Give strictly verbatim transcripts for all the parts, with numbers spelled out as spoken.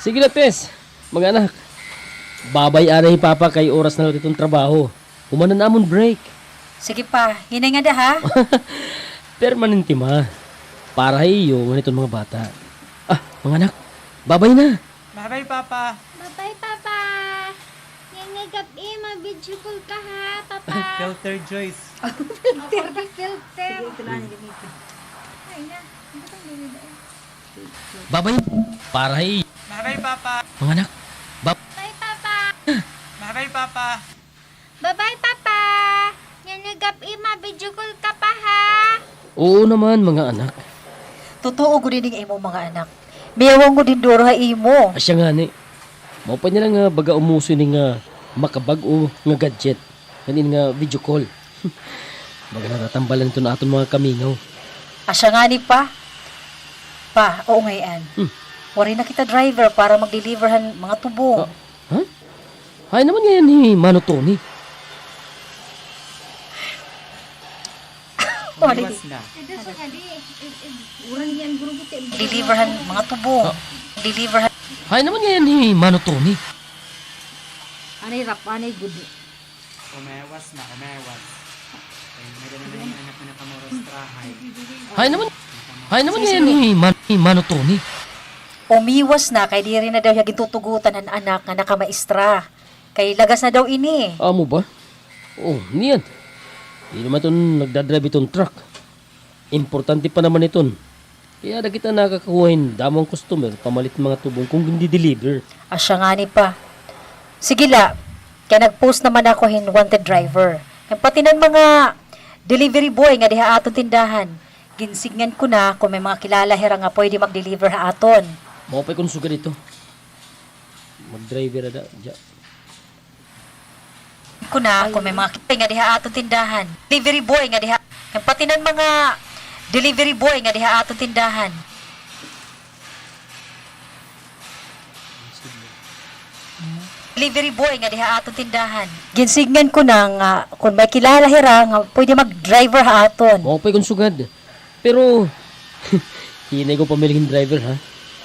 Sige la, Tess. Mga anak, babay anay hi Papa kay oras na liwat iton trabaho. Human na an amon break. Sige pa, hinay ngada ha. Permanente, ma. Para ha iyo ngan hiton mga bata. Ah, mga anak, babay na. Babay, Papa. Babay, Papa. Yana gab-i, ma-video call ka ha, Papa. Filter, Joyce. Filter. Filter. Sige, ito na, gamitin. Ay, na. Ano ba itong baby ba? Babay. Para ha iyo. Babay, Papa. Mga anak. Bab- Babay, Papa. Babay, Papa. Babay, Papa. Yana gab-i, ma-video call ka pa, ha? Oo naman, mga anak. Totoo gud ini nga imo mga anak. Miyawa gud hin duro ha imo. Asya ngani. Maupay na la nga baga umuso ini nga makabag-o nga gadget. Ngan ini nga video call. Baga natatambalan ito na aton mga kamingaw. Asya ngani, Pa. Pa, oo ngay-an. Hmm. Waray na kita driver para mag-deliver han mga tubong. Ah, ha? Hain naman ngay-an hi Mano Tony? Umiwas na. Deliver han mga tubong. Ah. Deliver han. Hain naman ngay-an hi Mano Tony? Anay rap, anay gud. Umiwas na, umiwas. Ay, may dala na yung anak na nakamoros trahay. Hain naman, hain naman ngay-an hi Man-, hi Mano Tony? Umiwas na kay diri na daw hiya gintutugutan han anak nga nakamaestra. Kay lagas na daw ini. Amo ba? Oh, niyan. Di naman iton nagdadrive iton truck. Importante pa naman iton. Kay ada kita nakakakuha hin damo nga customer pamalit mga tubong kon gindi-deliver. Asya ngani, Pa. Sige la, kay nag-post naman ako hin wanted driver. Ngan pati nan mga delivery boy nga diha ha aton tindahan. Ginsidngan ko na kon may mga kilala hira nga pwede mag-deliver ha aton. Maupay kon sugad ito. Mag-driver ada, dya. Ko na kon may mga kilala nga diha aton tindahan. Delivery boy nga diha. Ngan pati nan mga delivery boy nga diha aton tindahan. Delivery boy nga diha aton tindahan. Ginsidngan ko na nga kon may kilala hira nga pwede mag-driver ha aton. Maupay kon sugad. Pero, hinay ko pamiling hin driver, ha?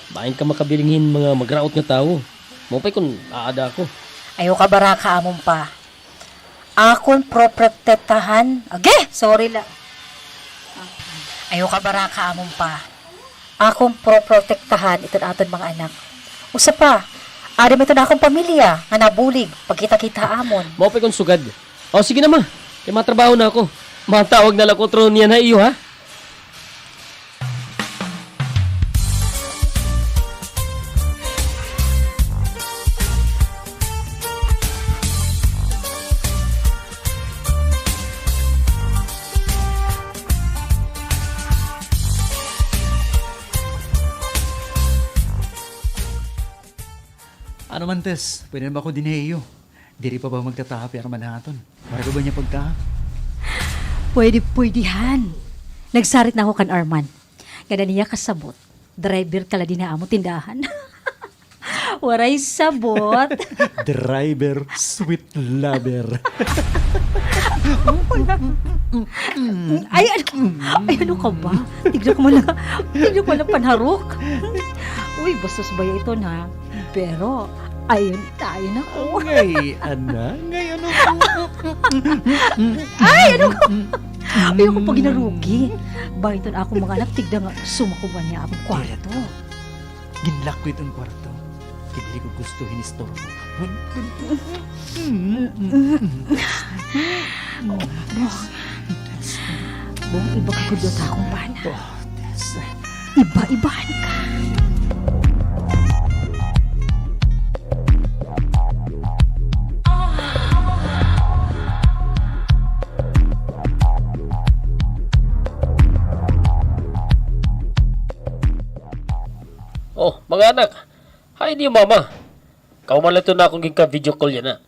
Bangin ka makabiling hin mga magraot nga tawo. Maupay kon aada ako. Ayaw kabaraka ha amon, Pa. Akon proprotektahan. Agi! Sorry la. Ayaw kabaraka ha amon, Pa. Akon proprotektahan iton aton mga anak. Usa pa, ada man iton akon pamilya nga nabulig pagkita-kita ha amon. Maupay kon sugad. O, sige na, Ma. Kay matrabaho na ako. Matawag na la ako utro niyan ha iyo, ha? Ano man, Tess, pwede na ba ako dinhi ha iyo? Diri pa ba magtatahapi an Arman ha aton? Waray pa ba niya pagtaha? Pwede, pwede han. Nagsarit na ako kan Arman. Ngada niya kasabot, driver ka la dinhi ha amon tindahan. Waray sabot. Driver, sweet lover. Ay, ano, ay, ano ka ba? Tignan ko man la, tignan ko man la panharok. Uy, bastos baya ito na. Pero, ayon, ayon ako. Ngay-an na, ngay-an ako. Ay, ano ko? Ay, ako pa ginarugi. Bangin iton akon mga anak, tigda nga sumakob niya akon kwarto. Ginlock ko iton kwarto. Kay diri ko gusto hin istorbo. Bong, iba ka gud ta akong bana. Oh, Tess. Iba-ibahan ka. Oh, mga anak, hain iyo mama? Kahuman la ito na akon ginka-video call yana.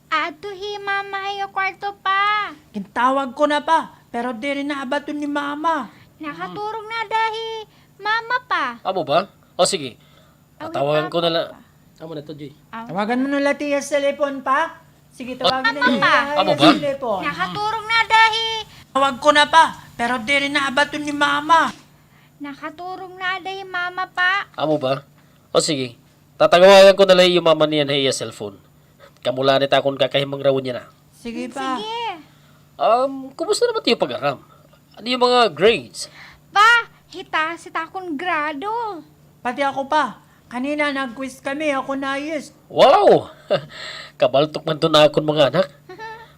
Adto hi Mama ha iyo kwarto, Pa. Gintawag ko na, Pa, pero diri na habaton ni Mama. Nakaturog na ada hi Mama, Pa. Amo ba? O sige. Awi, patawagan ko na la. Amo na to, Joy. Aw. Tawagan mo na la tiya sa cellphone, Pa. Sige, tawagan na la, Pa. Amo ba? Cellphone. Nakaturog na ada hi. Tawag ko na, Pa, pero diri na habaton ni Mama. Nakaturog na ada hi Mama, Pa. Amo ba? O sige. Tatawagan ko na la iyo mama niyan ha iya cellphone. Kamo la anay it akon kakahimangrawan yana. Sige, Pa. Sige. Um, kumusta naman it iyo pag-aram? Ano it iyo mga grades? Pa, hitaas it akon grado. Pati ako, Pa. Kanina nag-quiz kami, ako highest. Wow! Kabaltok man iton akon mga anak.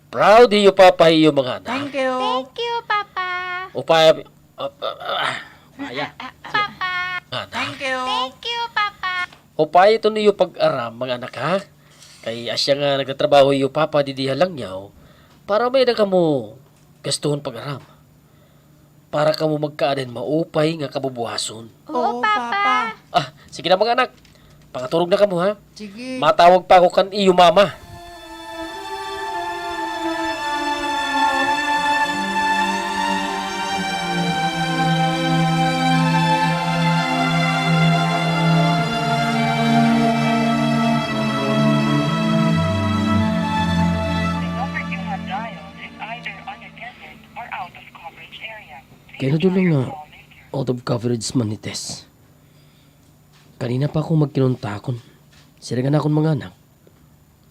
Proud iyo papa ha iyo mga anak. Thank you. Thank you, Papa. Upaya, ah, ah, ah, upaya. Papa. Anak. Thank you. Thank you, Papa. Upaya iton iyo pag-aram, mga anak, ha? Kay asya nga nagtatrabaho iyo papa didi ha langyaw, para may-ada kamo gastuhon pag-aram. Para kamo magkaada hin maupay nga kabubuhason. Oo, Papa. Ah, sige na, mga anak. Pangaturog na kamo, ha? Sige. Matawag pa ako kan iyo mama. The number you have dialed is either unattended or out of coverage area. Kay nadula nga out of coverage man ni Tess. Kanina pa ako magkinuntakon. Siring an akon mga anak.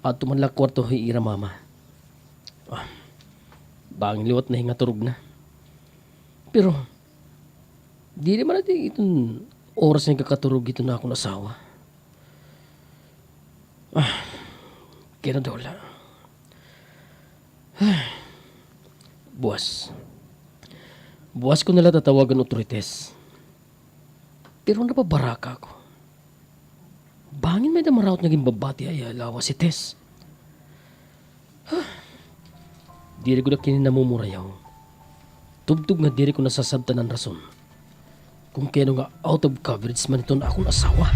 Adto man la kwarto hi ira mama. Ah, bangin liwat na hingaturog na. Pero, diri man adi iton oras nga ikakaturog iton akon asawa. Ah, kay nadula. Buwas. Buwas ko na la tatawagan otorites. Pero nababaraka ako. Bangin may-ada maraot nga ginbabati ha iya lawas hi Tess. Diri gud ak ini namumurayaw. Tubtob nga diri ko nasasabtan an rason kon kay ano nga out of coverage man iton akon asawa.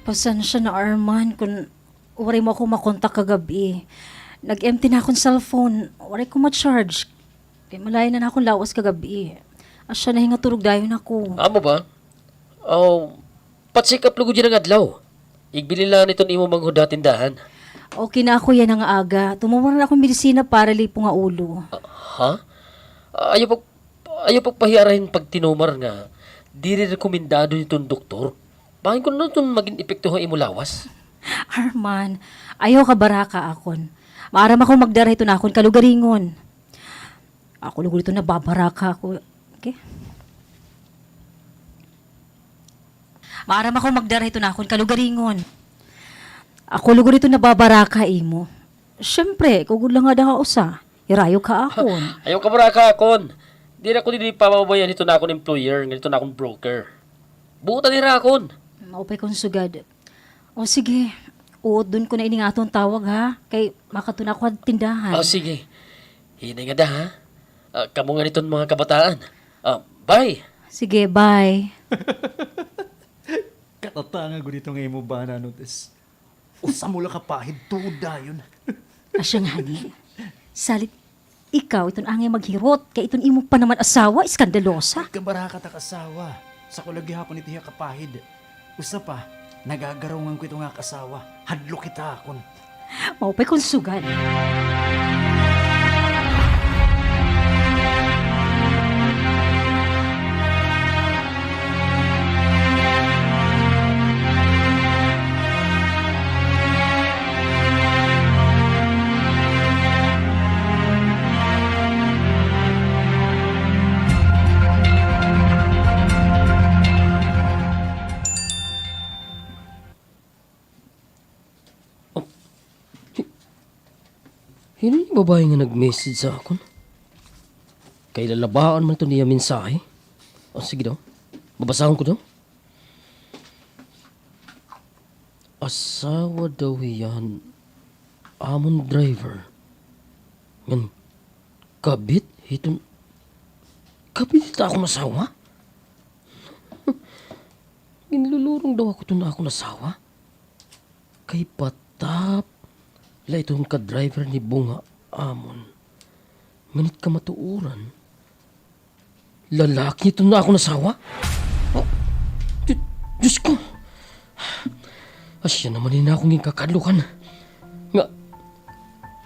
Pasensya na, Arman, kon waray mo ako makontak kagab-i. Nag-empty na akon cellphone. Waray ko ma-charge. Kay malain na an akon lawas kagab-i. Asya nahingaturog dayon ako. Amo ba? Aw, pa-check up lugod yana nga adlaw. Igbilin la iton imo manghod ha tindahan. Okay na ako yana nga aga. Tinumar na akon medisina para lipo nga ulo. Ah, ha? Ayaw pag, ayaw pagpahiara hin pagtinumar nga diri rekomendado hiton doktor. Bangin kon ano iton magin epekto ha imo lawas. Arman, ayaw kabaraka akon. Maaram ako magdara hiton akon kalugaringon. Ako lugod iton nababaraka ako. Okay? Maaram ako magdara hiton akon kalugaringon. Ako lugod iton nababaraka ha imo. Siyempre, ikaw gud la ngada ha usa. Hirayog ka ha akon. Ayaw kabaraka akon. Diri ako didi pababayan hiton akon employer, ngan hiton akon broker. Buotan hira akon. Maupay kon sugad. O sige, uutdon ko na ini nga aton tawag, ha? Kay makadto na ako ha tindahan. O sige. Hinay ngada, ha? Ah, kamo ngan iton mga kabataan. Ah, bye! Sige, bye. Katatanga gud ito nga imo bana, no, Tess. Usa mo la ka pahid, tuod dayon. Asya ngani. Salit ikaw, iton angay maghirot, kay iton imo pa naman asawa, iskandalosa. Ay, kabaraka ta ak asawa. Sako la gihapon ito hiya ka pahid. Usa pa, nagagarungan ko ito nga ak asawa. Hadlok hit ha akon. Maupay kon sugad. Oh, hi-, hin-o ini babaye nga nag-message ha akon? Kay lalabaan man iton iya mensahe. O, sige daw. Babasahon ko daw. Asawa daw hiya han amon driver. Ngan kabit hiton, kabit hit akon asawa? Ginlulurong daw ako hiton akon asawa? Kay patap la iton ka-driver ni Bong ha amon. Ngan it kamatuoran, lalaki iton akon asawa? Oh, Di-, Diyos ko! Asya naman ini akon ginkakadlukan. Nga,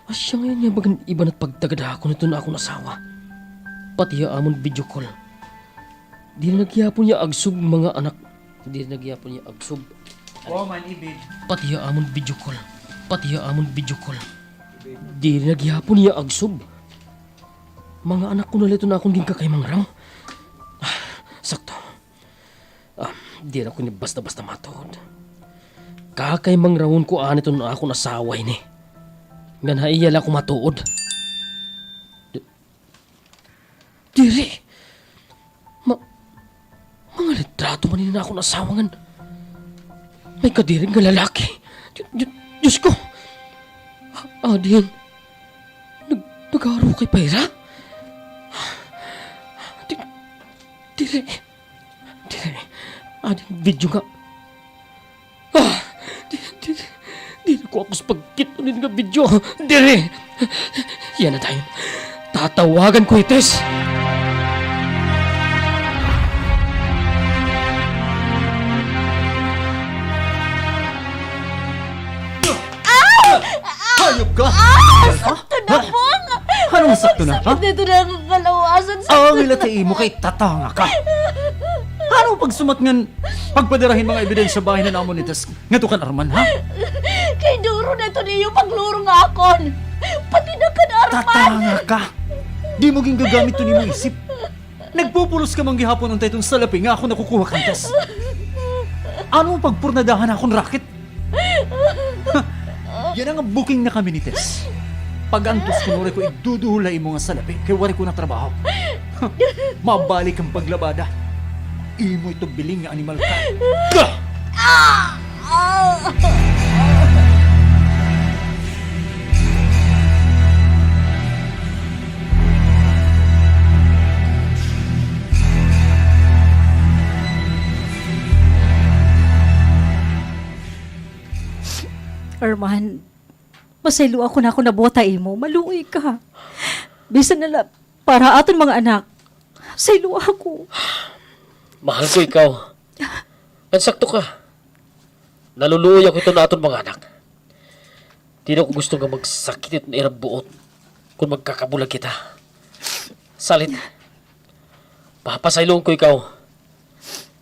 asya ngay-an nga bagan iba na it pagtagad ha akon hiton akon asawa. Pati ha amon video call. Diri na gihapon hiya agsob, mga anak. Diri na gihapon hiya agsob. Woman, ibig. Pati ha amon video call. Pati ha amon video call. Diri na gihapon hiya agsob. Mga anak ko na la iton akon ginkakay Mangraw. Ah, sakto. Ah, diri ako ini basta-basta matuod. Kakay Mangrawon ko anay iton akon asawa ini. Ngan ha iya la ako matuod. Di-, diri. Ma-, mga litrato man ini nga akon asawa ngan may kadiri nga lalaki. Di-, di-, Diyos ko. A-, adi hin nag-, nag-aarukay pa hira? Di-, diri. Diri. Adi hin video nga. Ah! Di, di, di, diri ko ako sa pagkit-on hini nga video. Diri! Yana dayon. Tatawagan ko hi Tess. Ah! Hayop ka! Ah! Sakto na, Bong! Ano nga sakto na, ha? Sakit na ito na ang kalawasan. Ang ilati imo kay tatanga ka. Ano pagsumat ngan pagpadara hin mga ebidensya bahin han amo ni Tess ngadto kan Arman, ha? Kay duro na ito niyo paglurong ha akon. Pati na kan Arman. Tatanga ka. Di mo gingagamit iton imo isip. Nagpupulos ka man gihapon unta hiton salapi nga akon nakukuha kan Tess. Ano pagpurnadahan ha akon raket? Ha! Yana nga booking na kami ni Tess. Pag-antos ko, waray ko igduduhol ha imo nga salapi kay waray ko na trabaho. Ha! Mabalik an paglabada. Imo ito, biling nga animal ka. Gah! Arman, pasayloa ko nga akon nabuhat ha imo. Maluoy ka. Bisan na la para ha aton mga anak. Sayloa ko. Mahal ko ikaw. Ngan sakto ka. Naluluoy ako hiton aton mga anak. Diri ko gusto nga magsakit iton ira buot kon magkakabulag kita. Salit, papasayloon ko ikaw.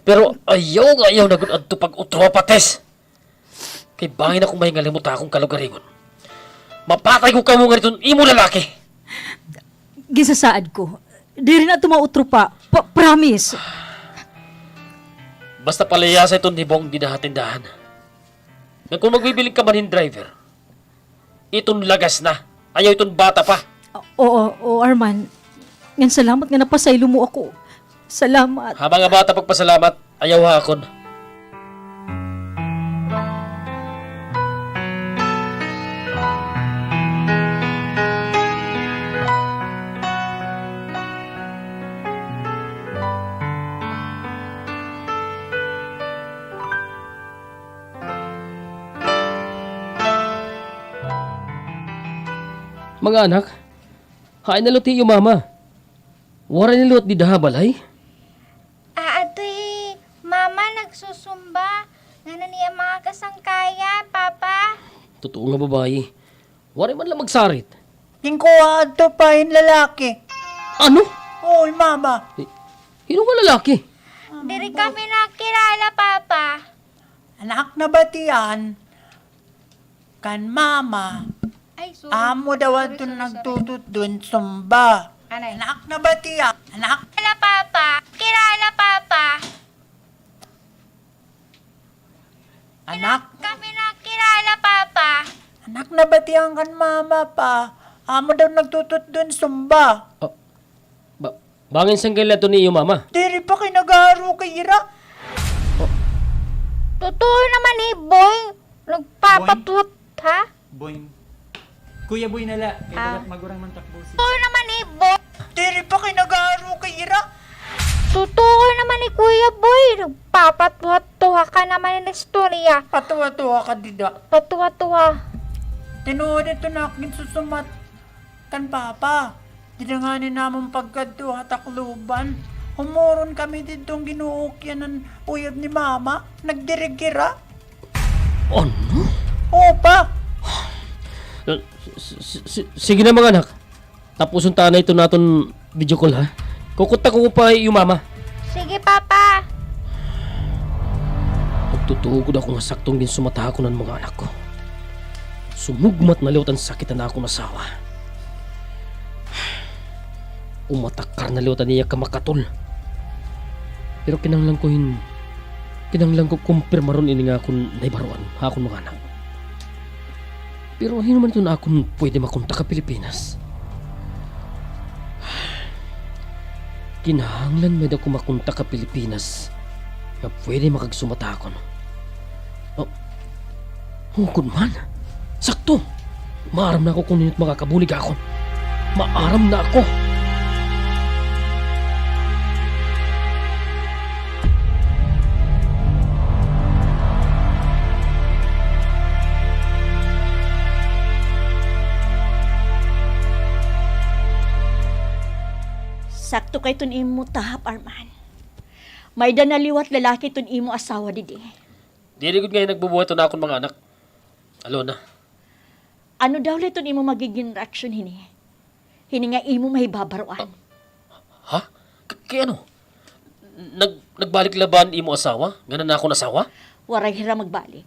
Pero ayaw nga ayaw na gud adto pag-utropa, Tess. Kay bangin ako mahingalimot ha akon kalugaringon, mapatay ko kamo ngan iton imo lalaki. Ginsasaad ko, diri na adto mautropa. Pa-, promise. Basta palayasa iton ni Bong dida ha tindahan. Ngan kon magbibiling ka man hin driver, iton lagas na. Ayaw iton bata pa. O-, oo, oo, Arman. Ngan salamat nga napasaylo mo ako. Salamat. Ha mga bata pagpasalamat, ayaw ha akon. Mga anak, hain na liwat hi iyo mama? Waray na liwat dida ha balay? Aadto hi Mama, nagsusumba. Ngan an iya mga kasangkayan, Papa. Totoo nga babayi. Waray man la magsarit. Ginkuha adto pa hin lalaki. Ano? Oo, hi Mama. Hi-, hin-o nga lalaki? Diri kami nakilala, Papa. Anak na ba tiyan kan Mama. Ay, sorry. Amo daw adto nagtututdo hin sumba. Anay. Anak na ba tiyan? Anak. Kilala, Papa. Kilala, Papa. Anak. Kami nakilala, Papa. Anak na ba tiyan kan Mama, Pa. Amo daw nagtututdo hin sumba. Ah, Ba-, bangin sangkay la adto ni iyo mama? Diri pa kay nag-aarukay hira. Oh. Totoo naman, eh, Boy. Nagpapatuhat, ha? Boy. Kuya Boy na la. Kay bagat magurang man tak boses. Totoo naman, eh, Boy. Diri pa kay nag-aarukay hira. Totoo naman, eh, Kuya Boy. Nagpapatuhat-tuha ka naman hin istorya. Patuha-tuha ka dida. Patuha-tuha. Tinuod ito na ak ginsusumat kan Papa. Dida ngani namon pagkadto ha Tacloban. Humuron kami didto, ginuukyan an uyab ni Mama. Nagdirig hira. Ano? Oo, Pa. Eh, s-, s-, s-, sige na, mga anak. Tapuson ta na iton aton video call, ha? Kukontak ko pa ha iyo mama. Sige, Papa. Nagtutuo gud ako nga sakto an ginsumata ha akon han mga anak ko. Sumugmat na liwat an sakit han akon asawa. Umatakar na liwat an iya kamakatol. Pero kinahanglan ko hin-, kinahanglan ko kumpirmaron ini nga akon nahibaroan ha akon mga anak. Pero hin-o man iton akon pwede makontak ha Pilipinas? Kinahanglan may-ada ko makontak ha Pilipinas nga pwede makagsumata ha akon. Oh, hukod man. Sakto. Maaram na ako kon hin-o it makakabulig ha akon. Maaram na ako. Sakto kay iton imo tahap, Arman. May-ada na liwat lalaki iton imo asawa didi. Diri gud ngay-an nagbubuhat iton akon mga anak. Alona. Ano daw la iton imo magigin reaksyon hini? Hini nga imo mahibabaroan. Ah, ha? K-, kay ano? Nag-, nagbalik la ba an imo asawa? Ngan an akon asawa? Waray hira magbalik.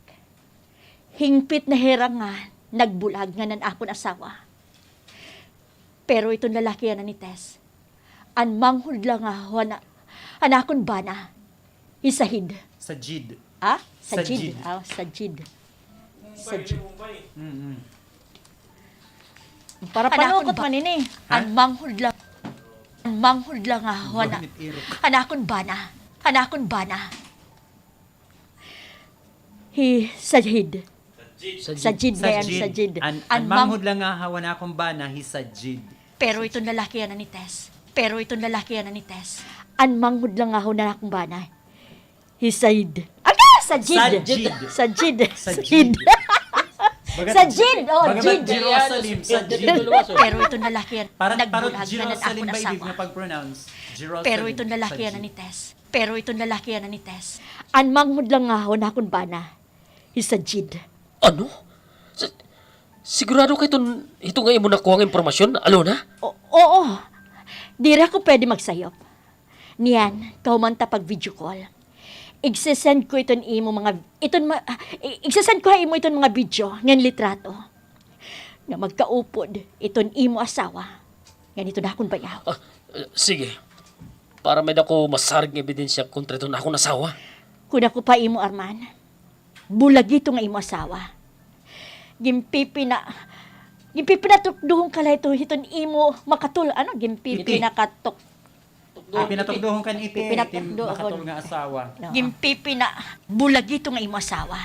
Hingpit na hira nga nagbulag ngan an akon asawa. Pero iton lalaki yana ni Tess, an manghud la ngahaw han, han akon bana, hi Sajid. Sajid. Ah? Sajid. Sajid. Ah, Sajid. Sajid. Mm-mm. Para panukot man ini. Ha? An manghud la, an manghud la ngahaw han, han akon bana, han akon bana. Hi Sajid. Sajid. Sajid ngay-an, Sajid. An, an manghud la ngahaw han akon bana, hi Sajid. Pero iton lalaki yana ni Tess. Pero iton lalaki yana ni Tess. An manghud la ngahaw han akon bana, hi Sajid. Aga! Sajid! Sajid. Sajid. Sajid. Sajid. Sajid. Oh, baga Jid. Jerusalem, Sajid. Pero iton lalaki yana, nagbulag ngan an akon asawa. Pero iton lalaki yana ni Tess. Pero iton lalaki yana ni Tess. An manghud la ngahaw han akon bana, hi Sajid. Ano? Si-, sigurado ka iton, hito nga imo nakuha nga impormasyon, Alona? O-, oo. Diri ako pwede magsayop. Niyan, kahuman ta pag-video call, igse-send ko iton imo mga, iton ma-, i-, igse-send ko ha imo iton mga video ngan litrato nga magkaupod iton imo asawa ngan iton akon bayaw. Ah, eh, sige. Para may-ada ko masarig nga ebidensya kontra iton akon asawa. Kon ako pa imo, Arman, bulagi ito nga imo asawa. Ginpipina-, ginpipinatukdohon ka la ito hiton imo makatol-, ano? Ginpipinakatok-, Ah, pinatukdohon kan iti, iti makatul nga asawa. Ginpipina-, bulagi ito nga imo asawa.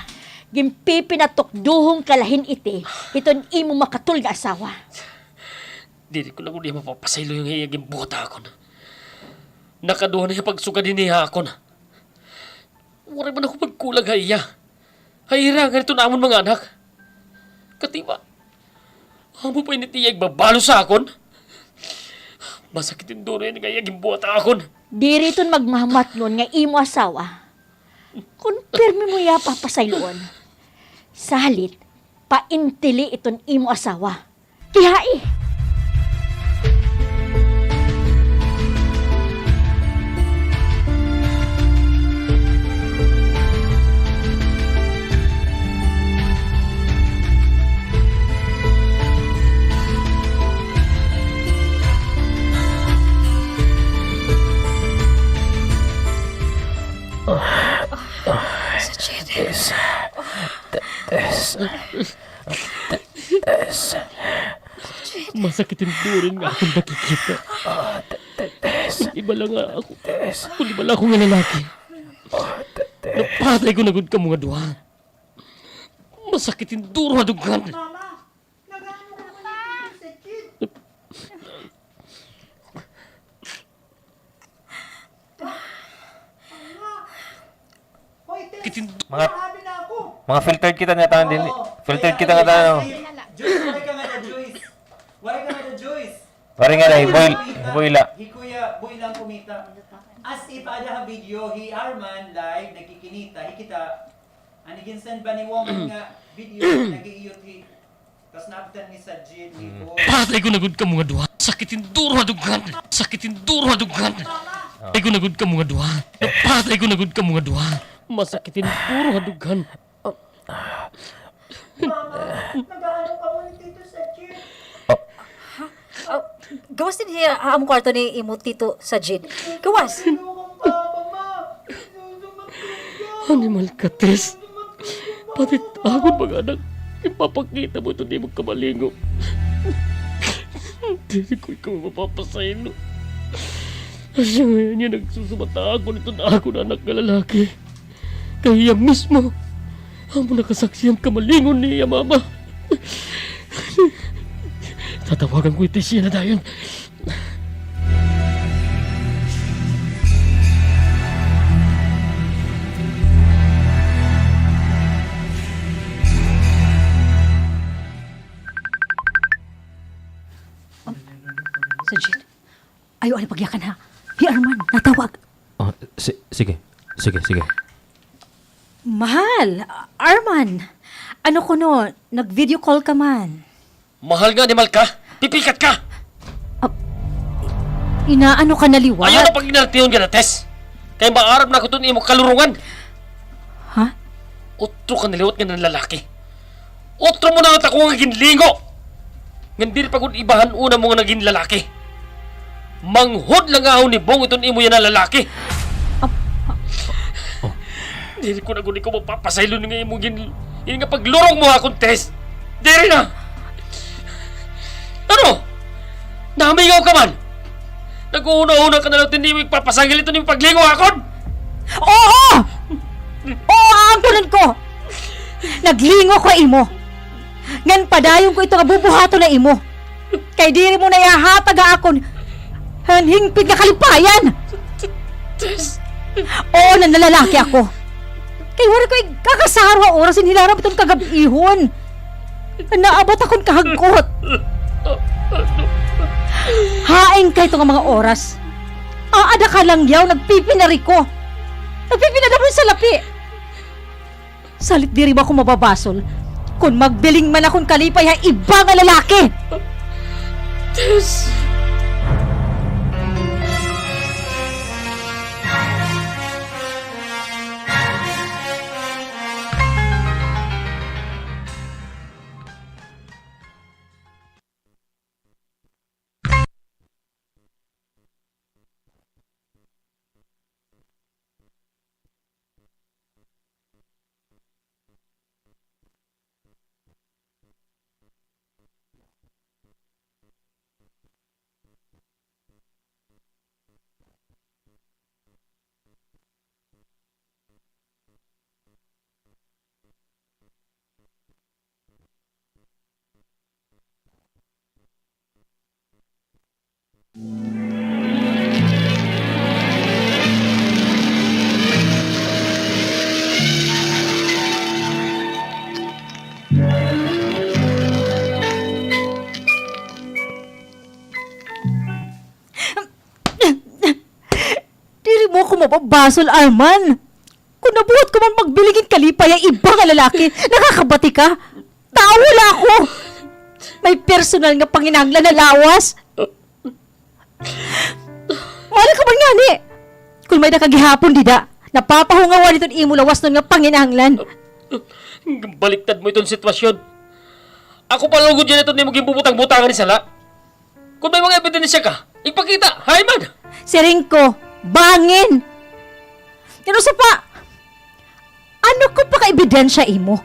Ginpipinatukdohon ka la hin iti hiton imo makatul nga asawa. Diri ko na gud iya mapapasaylo nga iya ginbuhat ha akon. Nakaduha na hiya pagsugad hini ha akon. Waray man ako magkulang ha iya. Ha ira ngan iton amon mga anak. Katiba, amo pa ini it iya igbabalos ha akon. Masakit hin duro ini nga iya ginbuhat ha akon. Diri iton magmamatngon nga imo asawa kon pirme mo iya papasayloon. Salit, paintili iton imo asawa. Kihai! Sa Jade. Tess. Tess. Tess. Masakit hin duro nga akon nakikita. Ah, Te-, Te-, Tess. Kon iba la nga ako. Tess. Kon iba la ako nga lalaki. Ah, Te-, Tess. Napatay ko na gud kamo nga duha. Masakit hin duro ha dugan. Mama, nag-ano ka naman dito sa kid? Mga, mga filtered kita nga tanan dinhi. Filtered kita nga tanan. Joyce, waray ka nga da, Joyce. Waray ka nga da, Joyce. Waray nga da, hi Boy, hi Boy la. Hi Kuya Boy la an kumita. As if ada ha video, hi Arman, live, nagkikinita, hi kita. An iginsend ba ni Wong nga video nag-iiyot hi, tas naabtan ni Sajid ni Bo. Patay ko na gud kamo nga duha. Sakit hin duro ha dughan. Sakit hin duro ha dughan. Patay ko na gud kamo nga duha. Patay ko na gud kamo nga duha. Masakit hin duro ha dughan. Mama, nag-aano kamo ni Tito Sajid? Ha? Ah, gawas dinhi ha amon kwarto ni imo Tito Sajid. Gawas. Animal ka, Tess. Pati akon mga anak, ipapakita mo iton imo kamalingo. Diri ko ikaw mapapasaylo. Asya ngay-an hiya nagsusumat ha akon iton akon anak nga lalaki. Kay hiya mismo amo nakasaksi han kamalingon niya, Mama. Tatawagan ko hi Tess yana dayon. Sajid, ayaw anay pagyakan, ha. Hi Arman, natawag. Ah, si-, sige. Sige, sige. Mahal, Arman, ano kuno, nag-video call ka man? Mahal nga animal ka, pipikat ka! Ah, inaano ka na liwat? Ayaw na pag-inartihon nga na, Tess. Kay maaram na ako iton imo kalurungan. Ha? Utro ka na liwat nga nanlalaki. Utro mo na nga ako nga ginlingo. Ngan diri pa gud iba han una mo nga nagin lalaki. Manghod la ngahon ni Bong iton imo yana lalaki. Ap-, diri ko na gud ikaw mapapasaylo nga imo gin-, ini nga paglurong mo ha akon, Tess. Diri na. Ano? Namingaw ka man? Nag-uuna-una ka na la iton imo igpapasangil iton imo paglingo ha akon? Oo! Oo, aangkonon ko. Naglingo ko ha imo. Ngan padayon ko ito nga bubuhaton ha imo. Kay diri mo na ihahatag ha akon han hingpit nga kalipayan. Tess. Oo, nanlalaki ako. Kay waray ko ikakasaro ha oras hin hilaram iton kagab-ihon. Naabat akon kahagkot. Hain ka ito nga mga oras. Aada ka langyaw, nagpipinariko. Nagpipinadamon sa lapi. Salit diri ba ako mababasol kon magbiling man akon kalipay ha iba nga lalaki? Tess! Diri mo ako mababasol, Arman. Kon nabuhat ko man magbiling hin kalipay ha iba nga lalaki, nakakabati ka. Tawo la ako. May personal nga panginahanglan ha lawas. Maaram ka man ngani. Kon may-ada ka gihapon dida, napapahungawan iton imo lawasnon nga panginahanglan. Baliktad mo iton sitwasyon. Ako pa lugod yana iton imo ginbubutang-butangan hin sala. Kon may mga ebidensya ka, igpakita, hain man. Siring ko, bangin. Ngan usa pa, ano ko pa ka ebidensya imo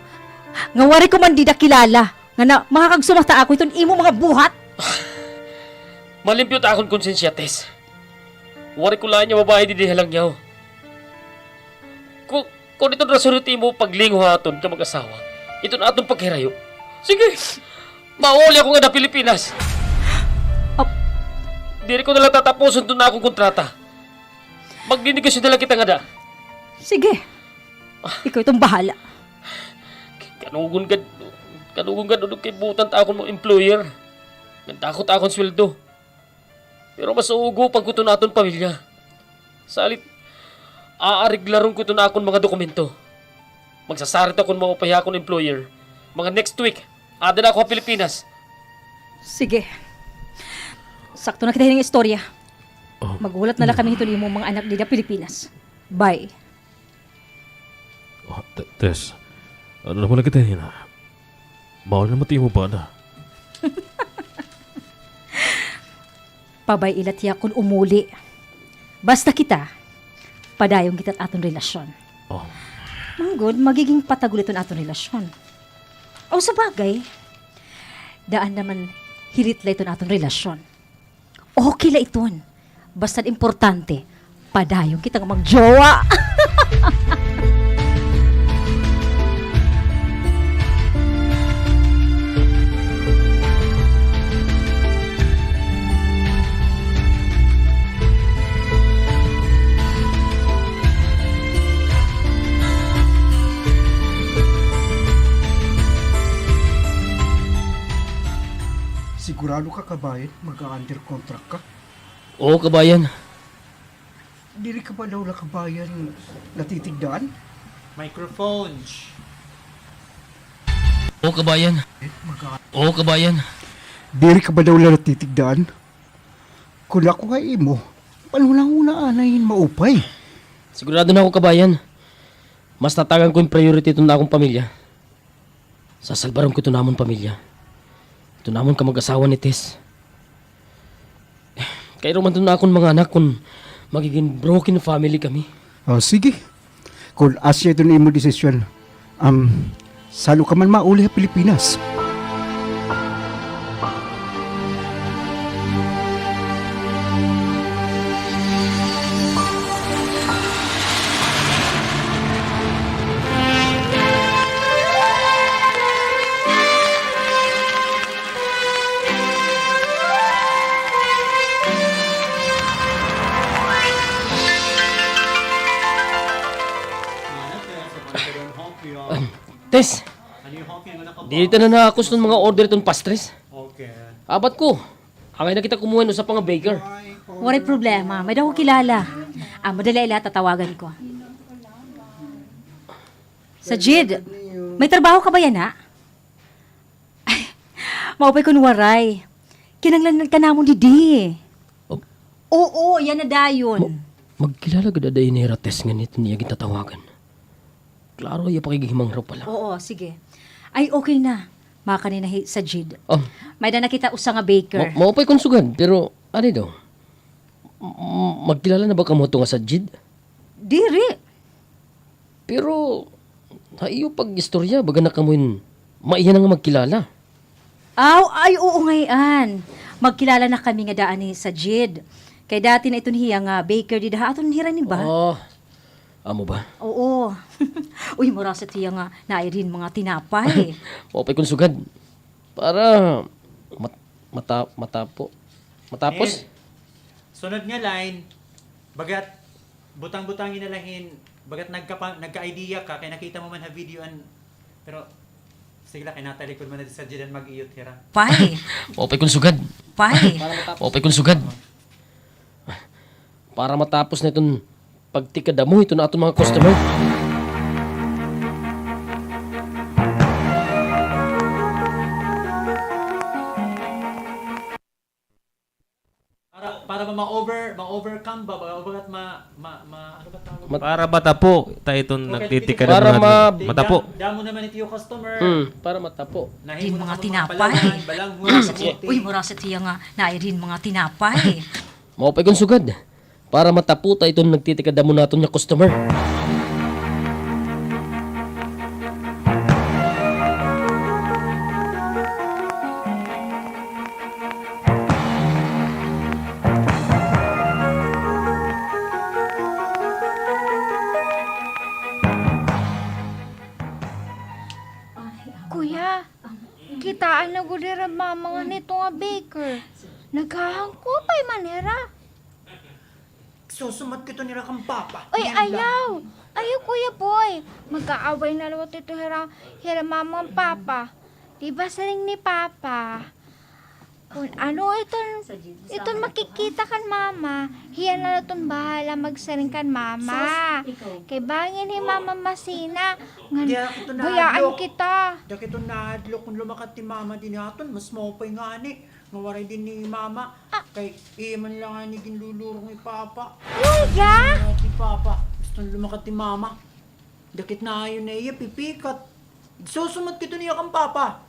nga waray ko man dida kilala nga na makakagsumat ha akon iton imo mga buhat? Malimpyo it akon konsensya, Tess. Waray ko lain nga babaye didi ha langyaw. Ku-, Kon iton rason it imo paglingo ha aton nga mag-asawa, iton aton paghirayo, sige, mauli ako ngada Pilipinas. Ap- Diri ko na la tatapuson iton akon kontrata. Magninegosyo na la kita ngada. Sige. Ikaw iton bahala. Kanugon gad, kanugon gad, unog kay buotan ta akon mga employer. Ngan dako it akon sweldo. Pero masuugopan ko iton aton pamilya. Salit, aareglaron ko iton akon mga dokumento. Magsasarita kon maupay ha akon employer. Mga next week, ada na ako ha Pilipinas. Sige. Sakto na kita hining istorya. Oh. Maghulat na la kami hiton imo mga anak dida Pilipinas. Bye. Oh, Te-, Tess, ano naman na kita hina? Bawal naman ti imo bana. Pabay-i la hiya kon umuli. Basta kita, padayon kita hit aton relasyon. Oh. Manggod, magiging patagol iton aton relasyon. O, sa bagay, daan naman hirit la iton aton relasyon. Okay la iton. Basta importante, padayon kita nga magjowa. Sigurado ka, kabayan, mag-a-under contract ka? Oo, kabayan. Diri ka ba daw la, kabayan, natitigdaan? Microphone. Oo, kabayan. Eh, mag-a- Oo, kabayan. Diri ka ba daw la natitigdaan? Kon ako ha imo, panhunahunaa anay hin maupay. Sigurado na ako, kabayan. Mas tatagan ko hin priority iton akon pamilya. Sasalbaron ko iton amon pamilya. Iton amon kamag-asawa ni Tess. Kairo man iton akon mga anak kon magiging broken family kami. O, sige. Kon asya iton imo desisyon, am, salo ka man mauli ha Pilipinas. Tess, diri ta na naakos iton mga order iton pastries. Abat ko. Angay na kita kumuha hin usa pa nga baker. Waray problema. May-ada ako kilala. Ah, madali la, tatawagan ko. Sajid, may trabaho ka ba yana? Ay, maupay kon waray. Kinahanglan ka namon didi. Oh. Oo, yana dayon. Ma-, magkilala gad ada ini hira Tess ngan iton iya gintatawagan. Klaro iya pakighimangraw pa la. Oo, sige. Ay, okay na. Makani na hi Sajid. Oh. May-ada na kita usa nga baker. Ma-, maupay kon sugad, pero, ano daw? M-, magkilala na ba kamo hito nga Sajid? Diri. Pero, ha iyo pag-istorya, baga na kamo hin maiha na nga magkilala. Aw, ay, oo ngay-an. Magkilala na kami nga daan ni Sajid. Kay dati na iton hiya nga baker dida ha aton hira ni ba? Ah, amo ba? Oo. Uy, murasot hiya nga naay diri hin mga tinapay. Maupay kon sugad. Para mat-, mata-, matapo-, matapos. Sunod nga line, bagat butang-butangi na la hin, bagat nagkapa-, nagka-idea ka, kay nakita mo man ha video an, pero, sige la, kay natalikod man na di sa dyan mag-iyot hira. Pay. Maupay kon sugad. Pay. Maupay kon sugad. Para matapos na iton pagtikada mo hiton aton mga customer. Para, para ma-over, ma-overcome ba? Ba, ba, ma, ma, ma, ano ba tawag? Mat- Para matapo ta iton nagtitikada mo. Para ma- Matapo. Damo naman ito yung customer. Hmm, para matapo. Nahimo na mga tinapay. Balanghoy, kamote. Uy, murasot hiya nga naay diri hin mga tinapay. Maupay kon sugad. Para matapo ta iton nagtitikada mo naton nga customer. Kuya, kitaa na gud hira mama ngan ito nga baker. Naghahangkupay man hira. Susumat kita nira kan Papa. Oy, ayaw. Ayaw, Kuya Boy. Mag-aaway na liwat ito hira, hira Mama ngan Papa. Di ba siring ni Papa, Kun ano iton, iton makikita kan mama, hiya na la iton bahala magsiring kan mama. Kay bangin hi mama masina, ngan bayaan kita. Diri ako iton nahadlok kon lumakad hi mama dinhi aton, mas maupay ngani nga waray dinhi hi mama. Kay iya man la ngani ginlulurong hi papa. Iya? Hi papa, gusto lumakad hi mama. Dakit na ayon na iya pipikat. Igsusumat kita niya kan papa.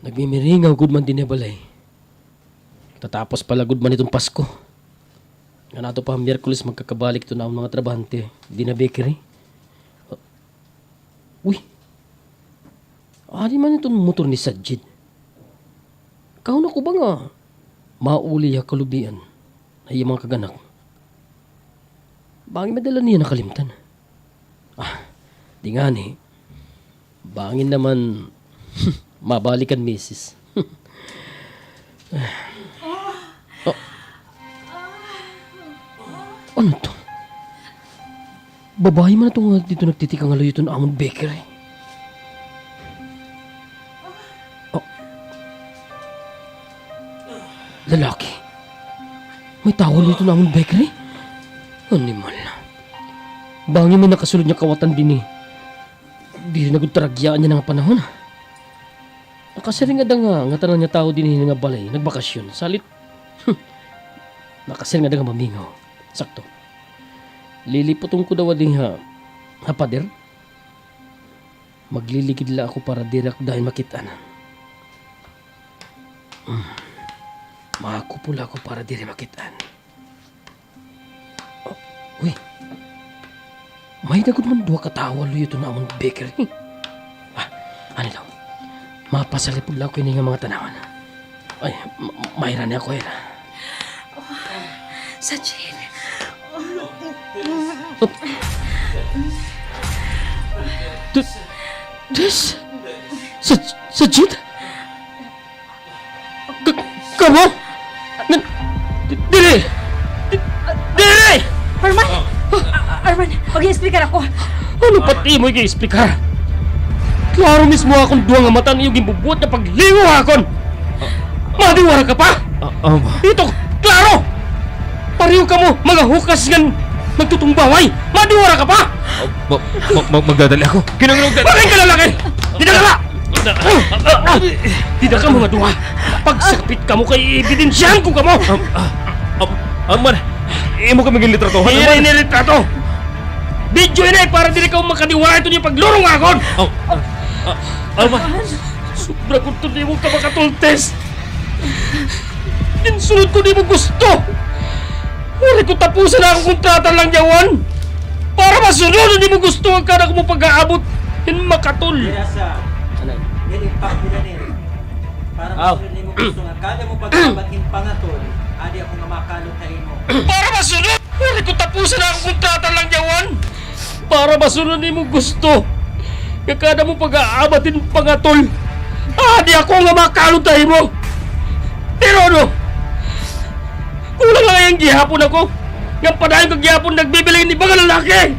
Nagmimiringaw gud man dinhi ha balay. Tatapos pa la gud man iton Pasko. Ngan ato pa ha Miyerkules magkakabalik iton amon mga trabahante dinhi ha bakery. Uy. Adi man iton motor ni Sajid. Kaon ako ba nga mauli ha kalubian ha iya mga kag-anak. Bangin madala niya nakalimtan. Ah, di ngani. Bangin naman mabalik an misis. Oh. Ano to? Babaye man ito nga didto nagtitikang ha luyo iton amon bakery. Oh. Lalaki. May tawo ha luyo iton amon bakery? Animal. Bangin may nakasulod nga kawatan dinhi. Diri na gud taragyaan niyan nga panahon. Nakasiring ada nga ngatanan nga tawo dinhi nga balay, nagbakasyon. Salit, nakasiring ada nga mamingaw. Sakto. Liliputon ko daw dinhi ha, ha pader. Magliligid la ako para diri ako dayon makit-an. Hmm. Makupol ako para diri makit-an. Oh, uy. May-ada gud man duha ka tawo ha luyo iton amon bakery. Ah, ano daw? Mapasalipod la ako ini nga mga tanawan. Ay, ma-, mayra ni ako, ira. Oh, Sajid. Oh. Des, Des, Sa-, Sajid? Ka-, kamo? Nan-, di-, diri! Di-, diri! Arman! A-, Arman, mag-i-explicar ako. Ano pa it imo ig-explicar? Klaro mismo akon duha nga mata an iyo ginbubuhat nga paglingaw ha akon! Madiwara ka pa? Ah, um. Ito, klaro! Pareho kamo, mga hukas ngan nagtutumbaway! Madiwara ka pa? Ah, ma-, ma-, ma-, magdadali ako. Kinahanglan magdadali. Bakit ka lalaki? Dida ka la! Dida kamo nga duha. Pagsakpit kamo kay ebidensyahan ko kamo. Um, ah, um, Arman, imo kami ginlitrato. Diri ini litrato. Video ini para diri kamo makadiwara iton iyo paglurong ha akon. Oh, ah, ah, Arman. Sobra gud iton imo kamakatultis. Ginsunod ko an imo gusto. Waray ko tapusan an akon kontrata langyawan. Para masunod an imo gusto nga kada ko mo pag-aabot hin makatol. Diri sa, diri pa, diri, diri. Para masunod an imo gusto nga kada mo pag-aabot hin pangatol, adi ako nga makalot ha imo. Para masunod, waray ko tapusan an akon kontrata langyawan. Para masunod an imo gusto nga kada mo pag-aabot hin pangatol, adi ako nga makalot ha imo. Pero ano, kulang la ngay-an gihapon ako nga padayon ka gihapon nagbibiling hin iba nga lalaki.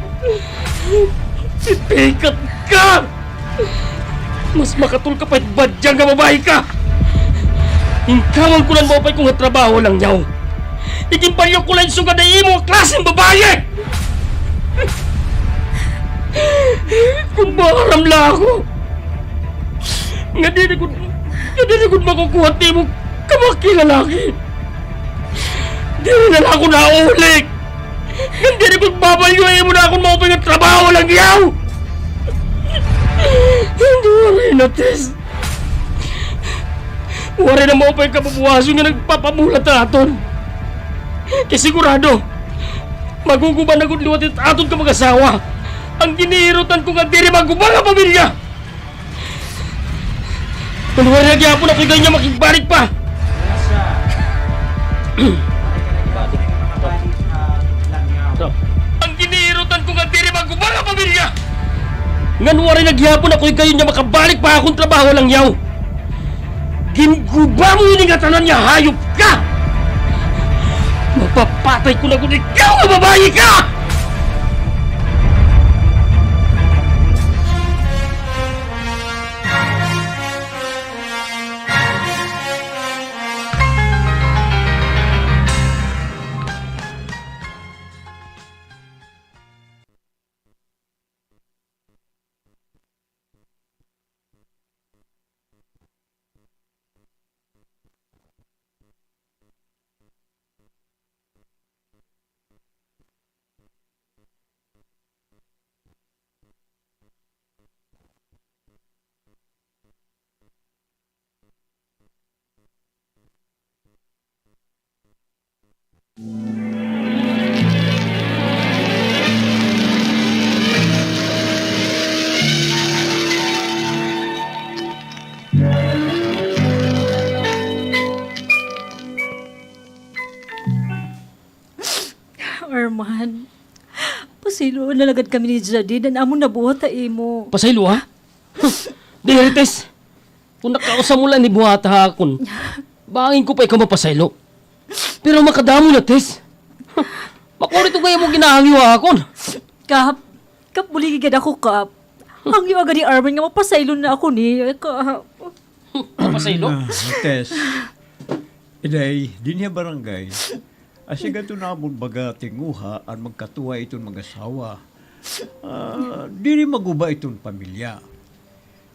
Pipikat ka! Mas makatol ka pa hit badyang nga babaye ka! Inkawan ko la an maupay ko nga trabaho langyaw. Iginpalyo ko la hin sugad ha imo nga klase hin babaye! Kon maaram la ako nga diri gud, nga diri gud makukuha it imo kamakilalaki. Diri na la ako naulik. Ngan diri ko babalyo ha imo na akon maupay nga trabaho langyaw. Hindi, waray na, Tess. Waray na maupay kabubuhason nga nagpapabulat ha aton. Kay sigurado, maguguba na gud liwat it aton kamag-asawa. An ginhihirutan ko nga diri maguba nga pamilya. Kon waray na gihapon ako higayon niya makigbalik pa. Ngan waray na gihapon ako higayon nga makabalik pa ha akon trabaho, langyaw. Ginguba mo ini nga tanan nga hayop ka! Mapapatay ko na gud ikaw nga babaye ka! Arman, pasayloa na la gad kami ni Jadid, an amon nabuhat ha imo. Pasayloa? Diri, Tess. Kon nakausa mo la ini buhata ha akon, bangin ko pa ikaw mapasaylo. Pero makadamo na, Tess. Makurit ugay imo ginahangyo ha akon. Kap, Kap, buligi gad ako, Kap. Hangyo agad ni Arman nga mapasaylo na ako niya, Kap. Mapasaylo? Ah, Tess. Iday, dinhi ha barangay. Asya gad iton amon baga tinguha an magkatuwa iton mag-asawa. Ah, diri maguba iton pamilya.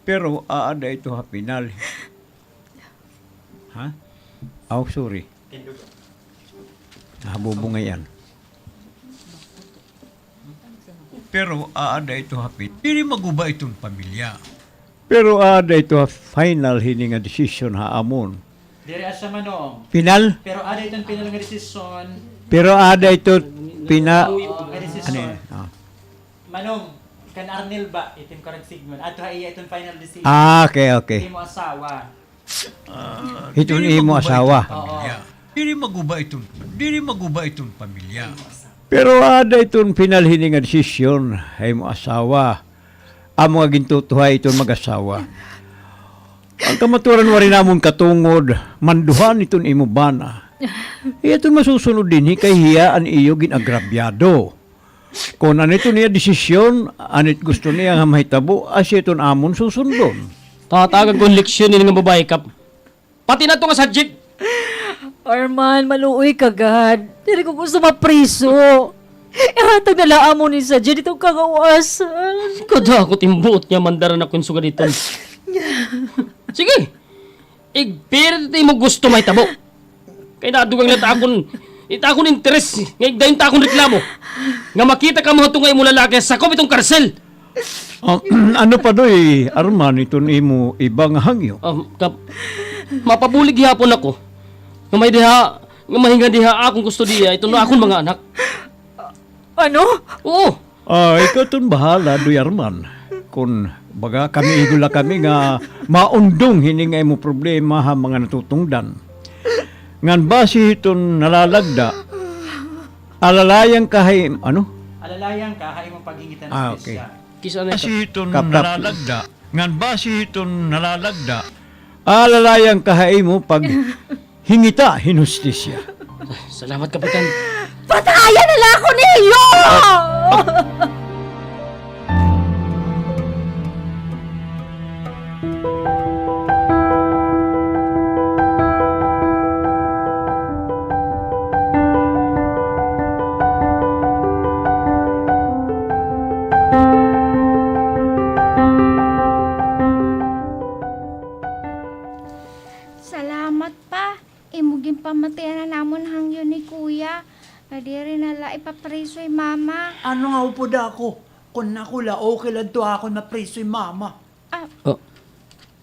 Pero aada ito ha pinal. Ha? Aw, sorry. Nahabubungay an. Pero aada ito ha pin-, diri maguba iton pamilya. Pero aada ito ha final hini nga desisyon ha amon. Diri asya, Manong. Final? Pero aada iton final nga desisyon. Pero aada ito pina-, oo, nga desisyon. Ano yan? Ah. Manong, kan Arnel ba, iton karag sigmon. Adto ha iya iton final decision. Ah, okay, okay. Imo asawa. Ah, iton imo asawa. Oo. Diri maguba iton, diri maguba iton pamilya. Pero aada iton pinal hini nga desisyon ha imo asawa. Amo nga gintutuhay iton mag-asawa. An kamatuoran waray namon katungod, manduhan iton imo bana. Iya iton masusunod dinhi kay hiya an iyo gin-agrabyado. Kon ano iton iya desisyon, ano it gusto niya nga mahitabo, asya iton amon susundon. Tatagan ko hin leksyon ini nga babaye, Kap. Pati na ito nga Sajid. Arman, maluoy ka gad. Diri ko gusto mapriso. Ihatag na la amon ni Sajid iton kagawasan. Kadako it imo buot nga mandara na kon sugad iton. Sige. Igpirit it imo gusto mahitabo. Kay nadugang na it akon, it akon interes nga igdayon it akon reklamo. Nga makita kamo hadto nga imo lalaki sakop iton karsel. Ah, ano pa, Doy Arman, iton imo iba nga hangyo? Ah, Kap, mapabulig gihapon ako nga may-ada diha, nga mahinga diha akon kustodiya iton akon mga anak. Ano? Oo. Ah, ikaw iton bahala, Doy Arman. Kon baga kami, igo la kami nga maundong hini nga imo problema ha mga natutungdan. Ngan basi hiton nalalagda, alalayan ka ha im-, ano? Alalayan ka ha imo paghingit han hustisya. Ah, okay. Kis-a na ito? Basi hiton nalalagda, ngan basi hiton nalalagda, alalayan ka ha imo pag- hingita hin hustisya. Salamat, Kapitan. Patayan na la ako niyo! Salamat, Pa. Imo ginpamatian an amon hangyo ni Kuya, nga diri na la ipapriso hi Mama. Ano nga upod ako? Kon ako la, okay la adto akon mapriso hi Mama. Ah, oh.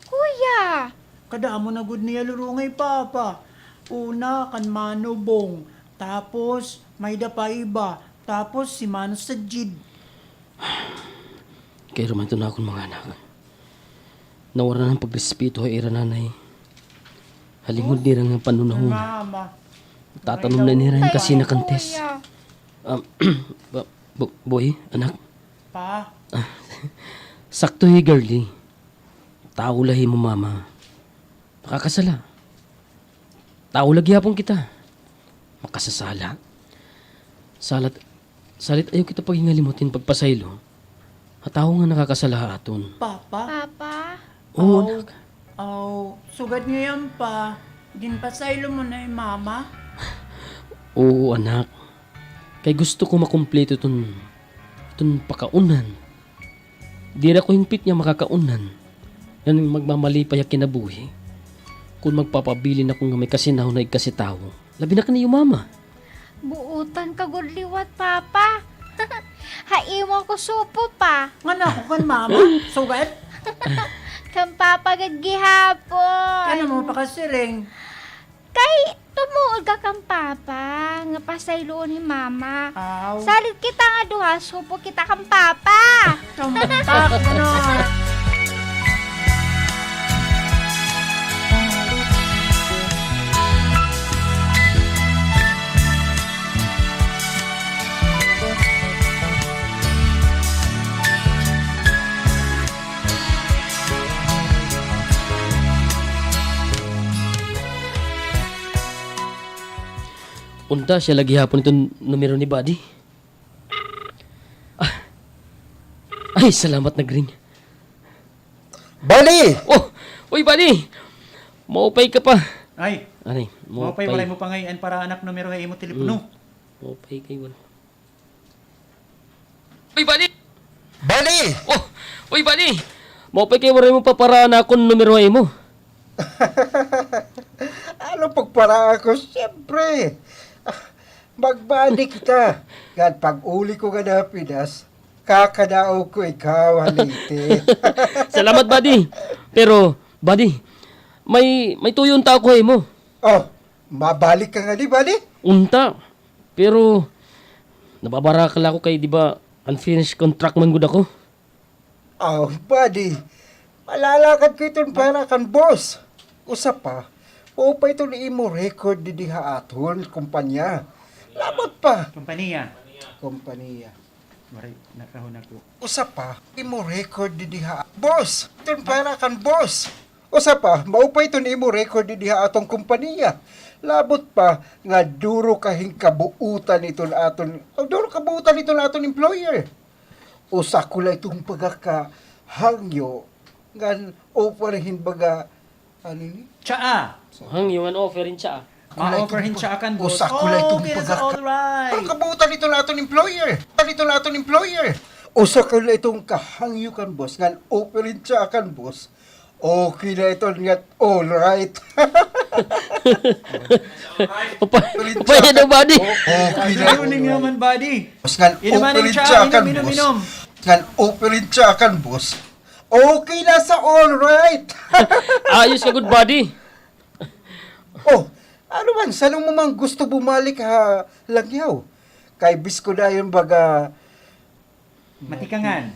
Kuya! Kadamo na gud niya lurungay, Papa. Una, kan Mano Bong. Tapos, may-ada pa iba. Tapos, si Mano Sajid. Kay ruman ito na akon mga anak. Nawara na an pagrespeto ha ira nanay. Ha lingud nira nga panhunahuna. Tatanom na nira hin kasinakan, Tess. Ah, ba-, bu-, boy, anak. Pa. Ah, Sakto hi Girlie. Tawo la hi imo mama. Makakasala. Tawo la gihapon kita. Makasasala. Salat, salit ayaw kita paghingalimot hin pagpasaylo ha tawo nga nakakasala ha aton. Papa? Papa? Oo, anak. Aw, sugad ngayan pa, ginpasaylo mo na hi mama? Oo, anak. Kay gusto ko makumpleto iton, iton pakaunhan. Diri ako hingpit nga makakaunhan ngan magmamalipay ha kinabuhi kon magpapabilin ako nga may kasinahon ha igkasi tawo, labi na kan iyo mama. Buotan ka gud liwat, Papa. Ha imo ako supo pa. Ngan ako kan mama? Sugad? Kan Papa gad gihapon. Ano mo pakasiring? Kay tumuod ka kan Papa nga pasayloon hi Mama. Aw. Salit kita nga duha, supo kita kan Papa. Tumpak, ano? Unta, siya la gihapon iton numero ni Buddy. Ah. Ay, salamat, nag-ring. Buddy! Oh, uy, Buddy! Maupay ka pa. Ay, maupay, waray mo pa ngay-an para anak numero ha imo telepono. Hmm. Maupay kay wal- Uy, Buddy! Buddy! Oh! Uy, Buddy! Maupay kay waray mo pa para an akon numero ha imo. Ano pagpara ako? Siyempre. Ah, mag-buddy kita. Ngan pag-uli ko ngada ha Pinas, kakadaog ko ikaw ha Leyte. Salamat, Buddy. Pero, Buddy, may, may tuyo unta ako ha imo. Oh, mabalik ka ngadi, Buddy? Unta. Pero, nababarakal ako kay, di ba, unfinished contract man gud ako. Aw, buddy. Malalakad ko iton para kan boss. Usa pa, maupay iton imo record didi ha aton kompanya. Labot pa. Kompanya. Kompanya. Waray, nakahon ako. Usa pa, imo record didi ha, boss. Iton para kan boss. Usa pa, maupay iton imo record didi ha aton kompanya. Labot pa nga duro ka hin kabuutan iton aton, duro kabuutan iton aton employer. Usa ko la iton pagkakahangyo ngan offer hin baga, ano ini? Tsaa. Hangyo ngan offer hin tsaa. Ma-offer hin tsaa kan boss. Usa ko la iton pagkaka-, all right. Duro kabuutan iton aton employer. Iton aton employer. Usa ko la iton kahangyo kan boss ngan offer hin tsaa kan boss. Okay na iton ngat, all right. Upay, upay daw, buddy. Okay na. Good morning naman, buddy. Boss, ngan open siya kan boss. Ngan open siya kan boss. Okay na sa all right. Ayos ka gud, buddy. Oh, ano man, san-o mo man gusto bumalik ha Lagyaw? Kay bis ko dayon baga Matikangan.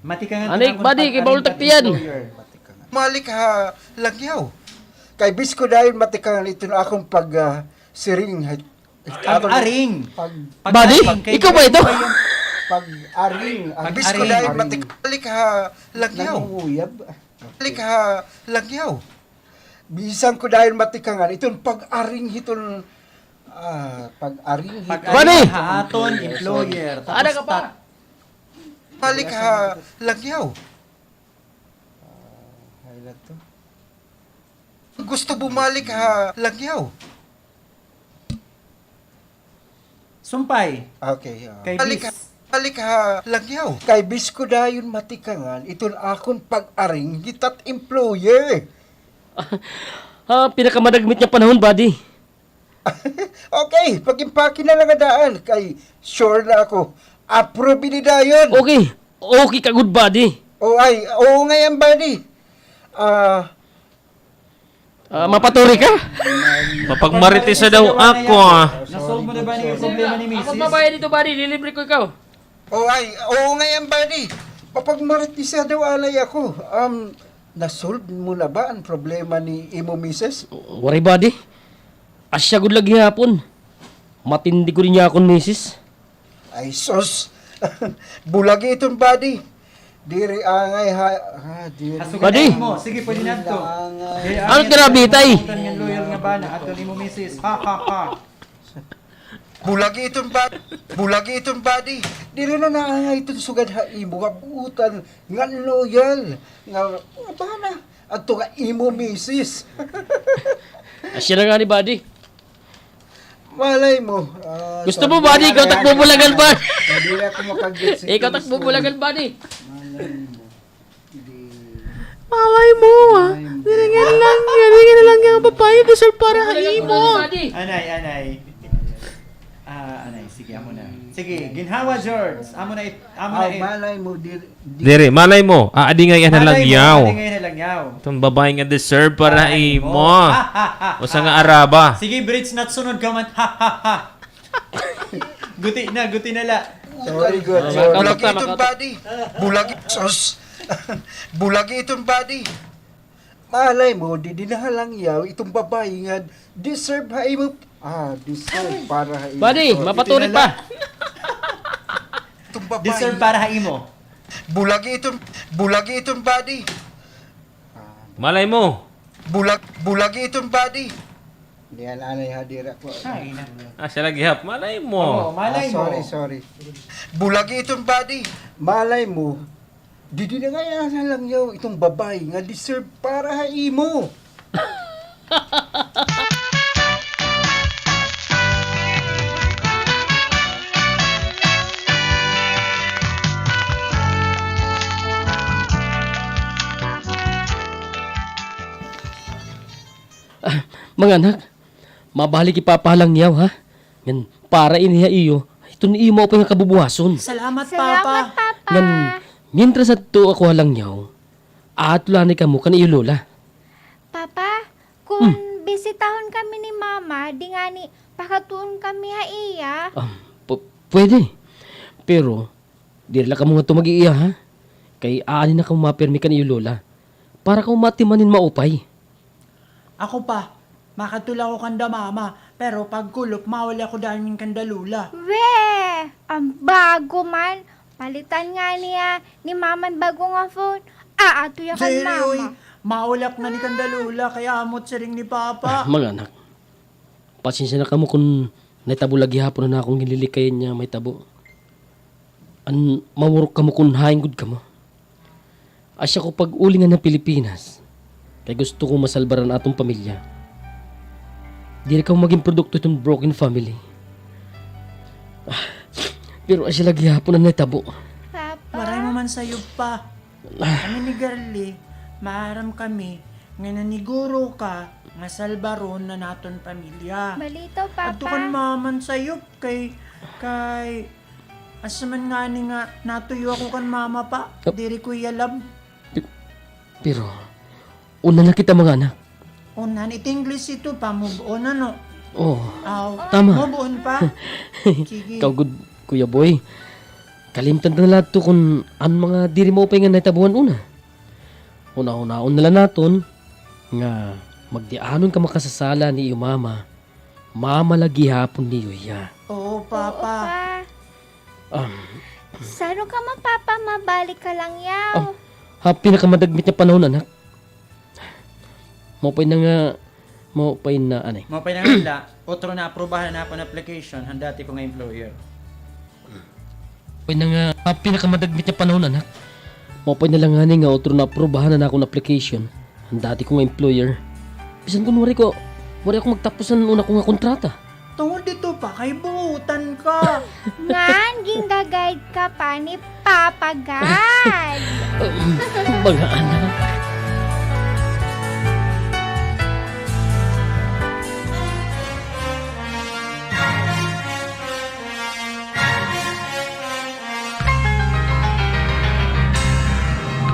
Matikangan. Anay, buddy, kay bawal tagpian. Malik ha Lagyaw. Kay bis ko dayon matikangan iton akon pag, ah, siring ha, pag-aring. Buddy, ikaw ba ito? Pag-aring. Bis ko dayon matik-, malik ha Lagyaw. Malik ha Lagyaw. Bisan ko dayon matikangan iton pag-aring hiton, ah, pag-aring hiton. Pag-aring ha aton employer. Ada ka pa? Balik ha Lagyaw. Ah, highlight to. Gusto bumalik ha Lagyaw. Sumpay. Okay, ah. Kay balik ha, balik ha Lagyaw. Kay bis ko dayon matikangan iton akon pag-aring hitat employer. Ha, pinakamadagmit nga panahon, buddy. Okay, pag-impake na la nga daan, kay sure na ako. Approve ini dayon. Okay. Okay ka gud, buddy. O, ay, oo ngay-an, buddy. Ah, ah, mapaturi ka? Mapagmarites na daw ako, ah. Na-solve mo na ba ni problema ni misis? Ako magbabayad dito, buddy. Lilibre ko ikaw. O, ay, oo ngay-an, buddy. Mapagmarites na daw anay ako. Um, na-solve mo na ba an problema ni imo misis? Waray, buddy. Asya gud la gihapon. Matindi gud ini akon misis. Ay, sus. Bulagi iton, buddy. Diri angay ha, ah, diri. Badi! Sige, pwede na to. Diri angay. Ano grabe, tay? Ngan loyal nga bana, ato nimo misis. Ha, ha, ha. Bulagi iton bad-, bulagi iton badi. Diri na naangay iton sugad ha imo nga buotan nga loyal nga, nga bana. Adto nga imo misis. Asya na ngani, badi. Malay mo, ah, gusto mo, badi? Ikaw tak bubulagan, badi. Diri ako makagit. Ikaw tak bubulagan, badi. Malay mo. Malay mo, ah. Diri nga lang, diri nga lang nga babaye deserve para ha imo. Anay, anay. Ah, anay, sige, amo na. Sige, ginhawa, George. Amo na it-, amo na it-, malay mo, diri, diri, malay mo. Ah, adi nga iya na lang yaw. Adi nga iya na lang yaw. Iton babaye nga deserve para ha imo. Usa nga araba. Sige, Brits, nat sunod ka man. Ha, ha, ha. Guti na, guti na la. Sorry, good. Bulagi iton badi. Bulagi, sus. Bulagi iton badi. Malay mo, didi na ha langyaw iton babaye nga deserve ha imo. Ah, deserve para ha imo. Badi, mapaturi pa. Iton babaye. Deserve para ha imo. Bulagi iton, bulagi iton badi. Malay mo. Bulag, bulagi iton badi. Diyan anay ha dira ko. Ay, na. Ah, siya lagi hap. Malay mo. Oo, malay mo. Ah, sorry, sorry. Bulagi iton badi. Malay mo. Didi na ngay-an ha langyaw iton babaye nga deserve para ha imo. Ah, mga anak, mabalik hi Papa ha langyaw, ha? Ngan para ini ha iyo, iton imo pa nga kabubuhason. Salamat, Papa. Salamat, Papa. Ngan, mientras adto ako ha langyaw, aadto la ngani kamo kan iyo lola. Papa, kon bisitahon kami ni Mama, di ngani pakadtuon kami ha iya? Ah, pu-, pwede. Pero, diri la kamo ngadto mag-iiya, ha? Kay aanhi na kamo mapirmi kan iyo lola. Para kamo matiman hin maupay. Ako pa, makadto la ako kanda Mama, pero pagkulop, mauli ako daan ngan kanda Lola. Weh! An bago man, palitan ngani ni Mama an bag-o nga phone. Aadto hiya kan Mama. Diri, uy, mauli ako ngani kanda Lola, kay amo it siring ni Papa. Ah, mga anak, pasensya na kamo kon nahitabo la gihapon an akon ginlilikayan nga mahitabo. An mawurok kamo kon hain gud kamo. Asya ko pag-uli nganhi ha Pilipinas, kay gusto ko masalbar an aton pamilya. Diri kamo magin produkto hiton broken family. Ah, pero asya la gihapon an nahitabo. Papa. Waray mo man sayop, Pa. Ah. Kami ni Girlie, maaram kami nga naniguro ka nga salbaron an aton pamilya. Balitaw, Papa. Adto kan Mama an sayop kay, kay Asa man ngani nga natuyo ako kan Mama, Pa? Diri ko iya love. Pi-, pero, una na kita, mga anak. Una, it English ito, Pa, move on, ano? Oo. Aw, tama. Move on, Pa. Sige. Ikaw gud, Kuya Boy. Kalimtan ta na la adto kon an mga diri maupay nga nahitabuan una. Hunahunaon na la naton nga magdianon ka makasasala ni iyo Mama. Mama la gihapon niyo hiya. Oo, Papa. Oo, Pa. Um, San-o ka man, Papa, mabalik ha langyaw? Oh, ha pinakamadagmit nga panahon, anak. Maupay na nga, maupay na, anay. Maupay na nga, la, utro na aprubahan an akon application han dati ko nga employer. Pwede na nga, ah, pinakamadagmit nga panahon, anak. Maupay na la ngani nga utro na aprubahan an akon application han dati ko nga employer. Bisan kon waray ko, waray ako magtapos han una ko nga kontrata. Tungod dito, Pa, kay buotan ka. Ngan, ginga-guide ka pa ni Papa God. Mga anak.